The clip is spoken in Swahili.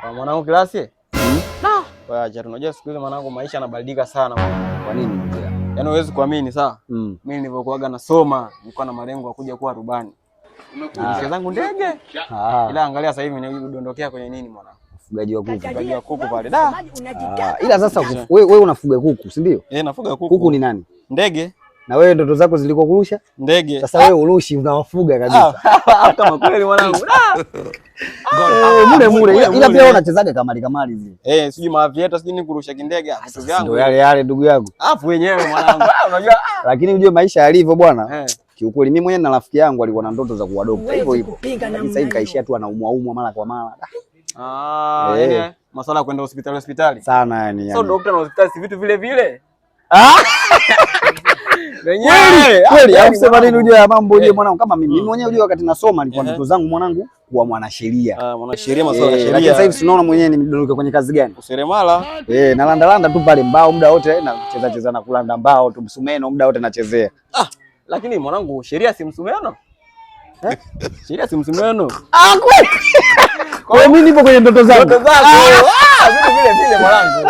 Kwa mwanangu klasi? Wewe acha, unajua siku hizi mwanangu maisha yanabadilika sana mwanangu. Kwa nini ndugu yangu? Yaani huwezi kuamini sawa? Mimi nilivyokuaga nasoma nilikuwa na malengo ya kuja kuwa rubani. Nishia zangu ndege. Ila angalia sasa hivi nimedondokea kwenye nini mwanangu? Ufugaji wa kuku. Ufugaji wa kuku pale. Da. Ila sasa wewe unafuga kuku, si ndio? Eh, nafuga kuku. Kuku ni nani? Ndege. Na wewe ndoto zako zilikuwa kurusha? Ndege. Sasa wewe urushi, unawafuga kabisa. Kama kweli mwanangu. Mule mule ila pia wewe unachezaga kamari kamari zile. Eh, sijui maavieta sijui ni kurusha kindege, vitu vyangu. Ndio yale yale ndugu yangu. Alafu wenyewe mwanangu. Unajua. Lakini unajua maisha yalivyo bwana. Kiukweli mimi mwenyewe na rafiki yangu alikuwa na ndoto za kuwa dokta hivyo hivyo. Lakini sasa hivi kaishia tu anaumwa umwa mara kwa mara. Yaani masuala ya kwenda hospitali hospitali. Sana yani. So dokta na hospitali si vitu vile vile. Kweli, au sema nini unajua ya mambo unajua mwanangu kama mimi mwenyewe unajua wakati nasoma nilikuwa ndoto zangu mwanangu kuwa mwanasheria. Mwanasheria masuala ya sheria. Lakini sasa hivi tunaona mwenyewe nimedondoka kwenye kazi gani? Useremala. Na landa landa tu pale mbao muda wote na cheza cheza na kulanda mbao tu msumeno muda wote nachezea. Lakini mwanangu sheria si msumeno? Sheria si msumeno. Kweli. Kwa hiyo mimi nipo kwenye ndoto zangu. Ndoto zako. Vitu vile vile mwanangu.